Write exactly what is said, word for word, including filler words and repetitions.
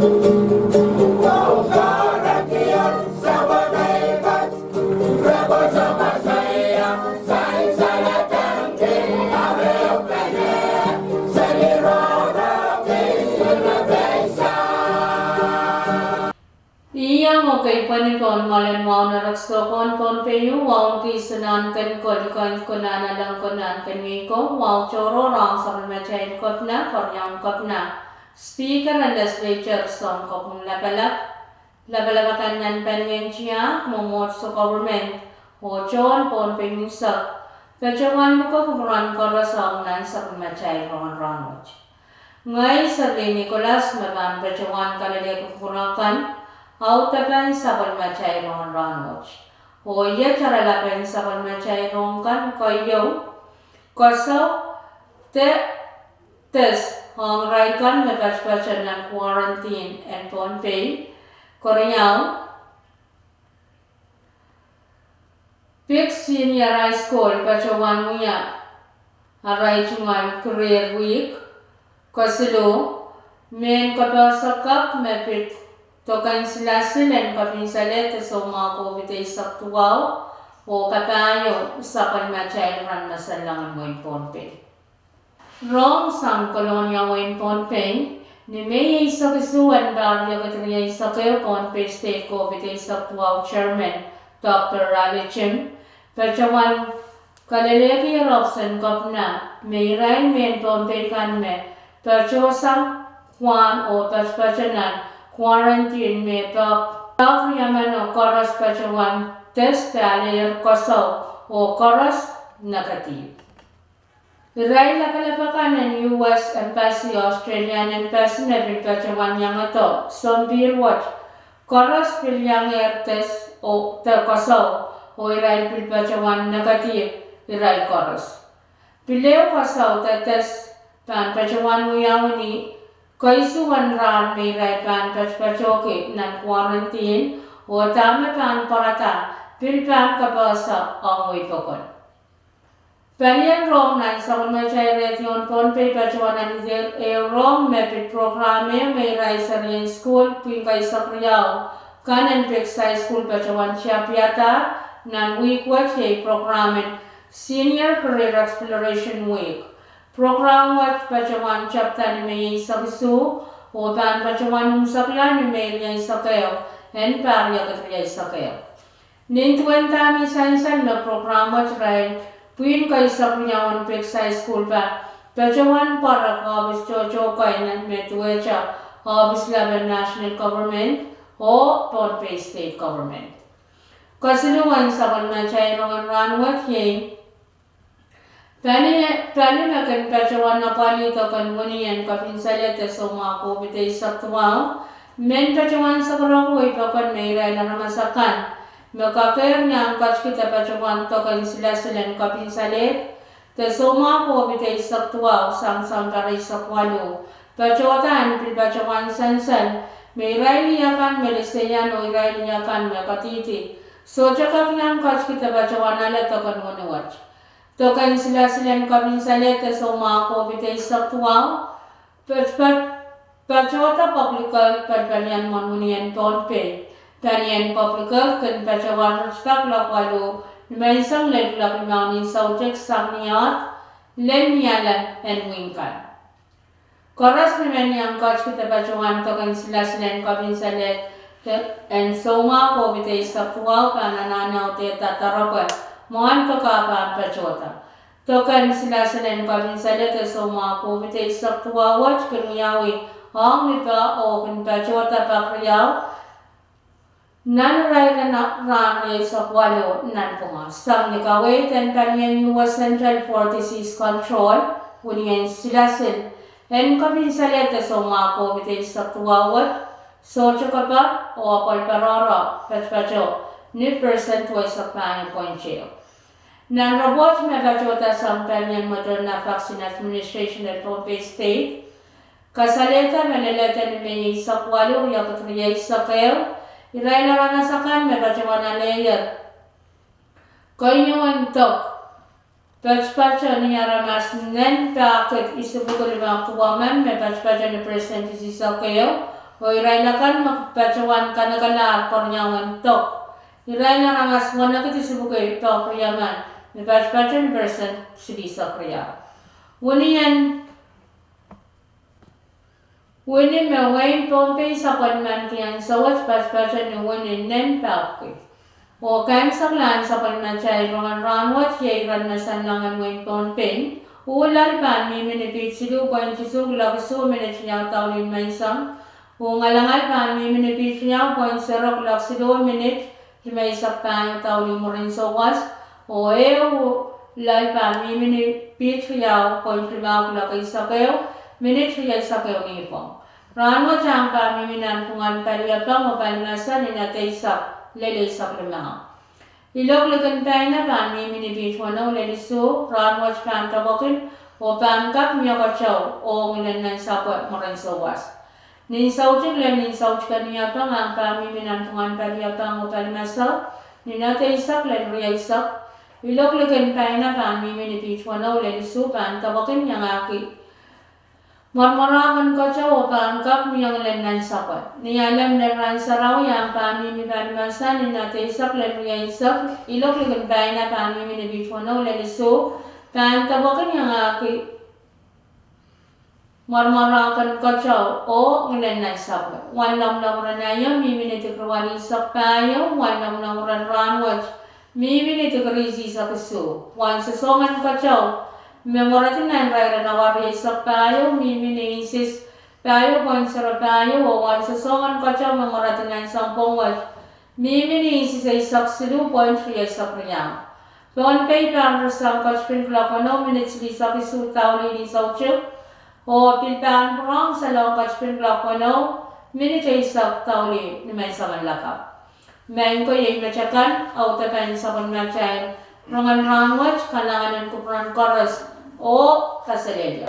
Iang okei pweni pohn mwoalen wahu en riksohng Pohnpei, wahu en kihsang nan ken kol, ken konehng nan ken ko, wahu tohrohr ong sapwellimatail kepina, keriaun kepina, Speaker en Legislature, Sounkopwung Lapalap, lapalap akan nan palien tiahk, mwomwohdiso, government, oh tohn Pohnpei unsek, patohwan pwukoa kupwuren koaros ong nan sapwellimatail rongen rahnwet. Ngehi Serlin Nicholas me pahn patohwan kalelehki kupwur akan audepen sapwellimatail rongen rahnwet. Oh iet oaralapen sapwellimatail rohng kan keieu: koasoi, de, test ong irail kan me patopato nan quarantine en Pohnpei. Keriau, Pik Senior High School patohwan wia arail tungoal career week. Kesiluh, mehn kapehse kak me pid doken silasil en kopin salehde soumwahu COVID eisek duwau, oh kapahieu sapwellimatail rahn masalong en wehin Pohnpei. Rohng sang Kolonia, wehin Pohnpei, ni Mei eisek isuh en pahr riekid rieisek ehu, Pohnpei State COVID eisek duwau Chairman Doctor Raleigh Jim patohwan kalelehki eropwuken kepina me irail mehn Pohnpei kan me patohsang kwahn oh patopato nan quarantine me pahk, pahk riemeno koaros patohwan test de aleier koasoi oh koaros negative. Irail lapalap akan en U S Embassy, Australian Embassy me pil patohwan iangedo sompihr wet, koaros pil iangehr test de koasoi, oh irail pil patohwan negative irail koaros. Pil ehu koasoi de test pahn patohwan wiawi ni keisuwen rahn me irail pahn patopatohki nan quarantine, oh dahme pahn pwarada pil pahn kapehse ong wehi pokon. Palien rohng nan sapwellimatail radio en Pohnpei patohwan alehdi ehu rohng me pid prokram ehu me irail serien sukuhl pwihn keisek riau kan en Pik High School patohwan tiahpiadahr nan wihk wet, iei prokram en Senior Career Exploration Week. Prokram wet patohwan tepda ni Mei eisek isuh oh pahn patohwan imwisekla ni Mei rieisek ehu en pahr riekid rieisek ehu. Nin duwen dahme sansal me prokram wet, irail pwihn keisek riau en Pik High School pahn patohwan pwarek ohpis tohto kei me duwehte ohpis lap en National Government oh Pohnpei State Government. Kesiluhwen sapwellimatail rongen rahnwet iei pali me kin patohwan apwalih doken wini en kopin salehde soumwahu COVID eisek duwau, men patohwan sakarokei wehi pokon me irail aramas akan me kakehr iang ketikihda patohwan doken silasil en kopin salehde soumwahu COVID eisek duwau sang Sounpar eisek waluh, patohda en pil patohwan sansal me irail lih akan me liseian oh irail lih akan me kadihdi sohte kak iang ketikihda patohwan ale doken wini wet. Doken silasil en kopin salehde soumwahu COVID eisek duwau patohda Public Health, palipalien mwohn wini en Pohnpei. Palien Public Health kin patohwan ritidek kuloak waluh nimenseng lel kuloak limau ni soutik sang ni oahd lel ni ale en wihk kan. Koaros me men iang ketikihda patohwan doken silasil en kopin salehde en soumwahu COVID eisek duwau pahn anahne audehda doaropwe mwahl doke pahn patohda. Doken silasil en kopin salehde soumwahu COVID eisek duwau wet kin wiawi ong lipe oh kin patohda pak riau nan irair en rahn rieisek waluh nanpwungo. Sang ni kaweid en palien U S Centers for Disease Control, winien silasil en kopin salehde soumwahu COVID eisek duwau wet sohte keper oh apwal patohdo patopato ni percent eisek pahieu point ehu. Nan report me patohda sang palien Moderna Vaccine Administration en Pohnpei State kasalehda me leledo ni Mei eisek waluh, riekid rieisek ehu, irail aramas akan me patohwan aleier keieun dok patopato ni aramas nen pahkid isipwiki limau duwau men me patopato ni percent isisek ehu Oh irail akan me patohwan kanekelahr keriaun dok, irail aramas weneki disubuke doadoahk riemen, me patpato ni percent silihsek riau. Wini en wini me wehin Pohnpei sapwellimaniki ansou wet patpato ni wini nen pahpwiki. Oh kaimwisekla en sapwellimatail rongen rahnwet iei iren me sanlangen wehin Pohnpei. Uh loal pahn mihmi ni piht siluh point isuh kuloak isuh minit riau daulih ni menseng. Uh ngalangal pahn mihmi ni piht riau point zero kuloak siluh minit limeisek pahieu daulih mwurin souwas. Oh ehu loal pahn mihmi ni piht riau point limau kuloak eisek ehu minit rieisek ehu nipwong. Rahnwet ahng pahn mihmi nanpwungen paliepeng oh palimasel ni nat eisek lel eisek limau. Ilok likin paina pahn mihmi ni piht weneu lel isuh, rahnwet pahn depwekin oh pahn kak mie keteu oh ngilen nansapwe mwurin souwas. Nin soutik lel nin soutik en iapeng ahng pahn mihmi nanpwungen paliepeng oh palimasel ni nat eisek lel rieisek. Ilok likin paina pahn mihmi ni piht weneu lel isuh, pahn depwekin iangahki mwermwerahk en keteu oh pahn kak mie ngilen nansapwe. Ni alem lel rahn sarawi ahng pahn mihmi palimasel ni nat eisek lel rieisek. Ilok likin paina pahn mihmi ni piht weneu lel isuh, pahn depwekin iangahki mwermwerahk en keteu oh ngilen nansapwe. Wen lomwlomwur en aio mihmi ni dikri welisek pahieu, wen lomwlomwur en rahnwet mihmi ni dikri isihsek isuh. Wen sosohng en keteu me mweredi nan irair en awa rieisek pahieu mihmi ni inches pahieu point zero pahieu, oh wen sosohng en keteu me mweredi nan sounpwong wet mihmi ni inches eisek siluh point rieisek riau. Pohnpei pahn risang ketipin kuloak weneu minit silihsek isuh daulih ni soutik, oh pil pahn pwurehng salong ketipin kuloak weneu minit eisek daulih ni menseng en lakapw. Maing ko, iei met akan audepen sapwellimatail rongen rahnwet. Kalahngan en kupwuren koaros oh kaselehlie.